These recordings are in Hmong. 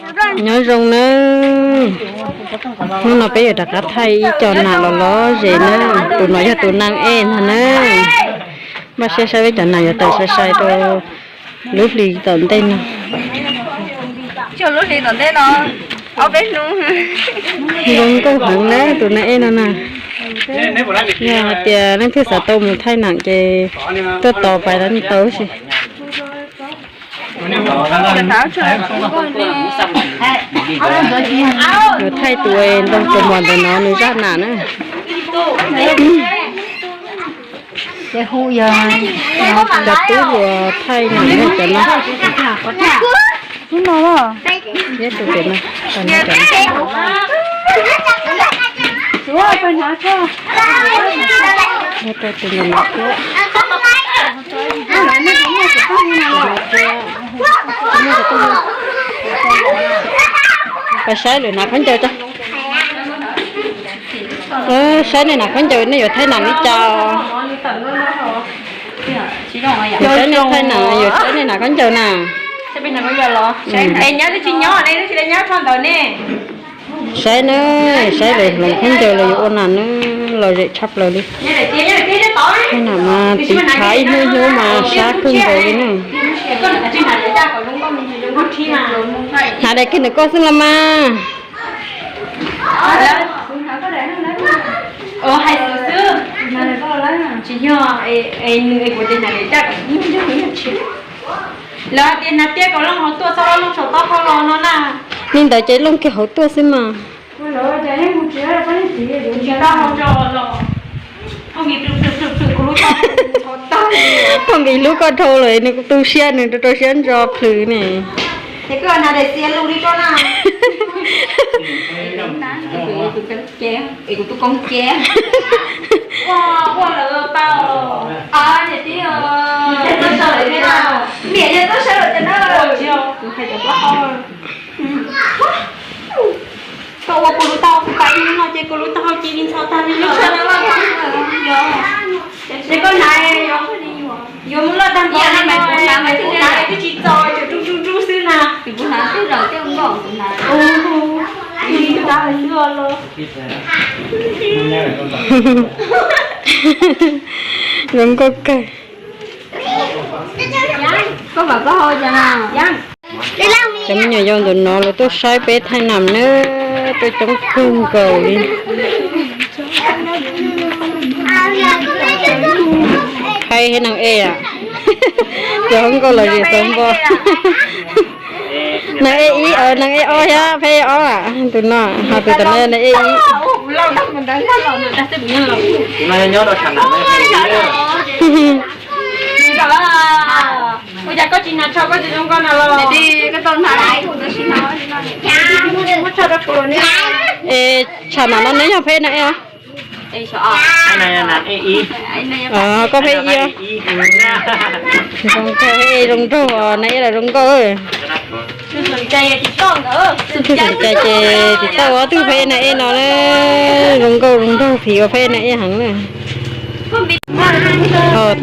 Nyob zoo nawb, hnub no peb yuav rov qab thaij ib co nas los lom zem na. Tus no yog tus nas ej no na. Npaj siab saib peb cov nas yuav tawm sai sai rau lub hli tom ntej no. Zoo nkauj heev na tus nas ej no na. Yog hais tias leej twg xav tau mus thaij nas ces tuaj tos pais los tau si. Yuav thaij tus ntoo kaus mom ntawm no nws zaj nas na. Cov tub yuav thaij nas cov no. Ub no, thiab tus pem no, rau tus no thiab. Pais saib lwm nas khaub ncaws tso. Saib nej nas khaub ncaws nej yuav thaij nas li cas. Yuav saib nej thaij nas, yuav saib nej nas khaub ncaws na. Es nyob twb tsis nyob ne, twb tsis nyob tso ntawd ne. Saib na, saib lawv hloov khaub ncaws los yuav ua nas na, lom zem tshaj plaws li. Thaij nas mas tiv thaiv ib hnub hnub mas sab kawg nkaus li na. Hnav daim kiag ntawm koj xwb los mas. Hais xwb xwb, tsis yog, kuv tias hnav daim caj kom ib hnub hnub tsis. Lawv tias hnav tiaj kom looj hauv tuaj, txhob looj saum taub hau los no na. Li ntawd ces looj kiag hauv tuaj xwb mas. Phaj Npis hlub koj dhau lawm, nws tu siab nws rau rau siab ntso plhws ne. Koj ua kuv lub taub hau kuv pais ib hnub no ces kuv lub taub hau ci li ntxhov tag li lub. Ces koj hnav, yuav mus loj tag npaum no mas kuv hnav mas kuv hnav twb tsis txo, tsuas rub rub rub xwb na. Zoo nkauj kawg. Cov me nyuam yaus ntawm no lawv tuaj saib peb thaij nas na, tuaj coob kawg nkaus li. Peb nas ej, cov hluas nkauj los zem tau npo. Nas ej ib, nas ej ob thiab peb ob, tus no, ho tus tom no nas ej ib. Ua cas koj tsis hnav tsho koj tsis zoo nkauj na los? Es tsho nas no neb yog pheb nas ej os? Koj pheb ib os. Zoo nkauj, pheb ej zoo nraug, nas ej los zoo nkauj. Txhob txwm cai ces tsis tau ob tug pheb nas ej no na, zoo nkauj zoo nraug phim ua pheb nas ej heev na.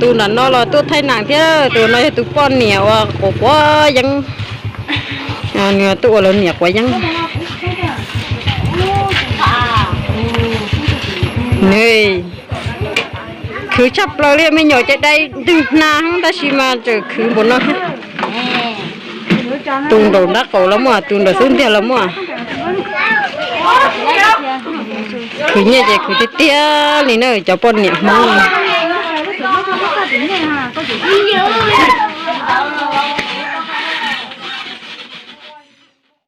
Tus nram no los tuaj thaij nas thiab, tus no yog tus poj niam uas quav quav yeeb. Nws tuaj ua lawv niam quav yeeb. Khwv tshaj plaws li, me nyuam cais dai ntwg hnav tab sis mas tseem khwv npaum no thiab. Tu nraum nraub qaum los muaj, tu nraum xub ntiag los muaj. Khwv nyiaj ces khwv tiag tiag li na cov poj niam Hmoob.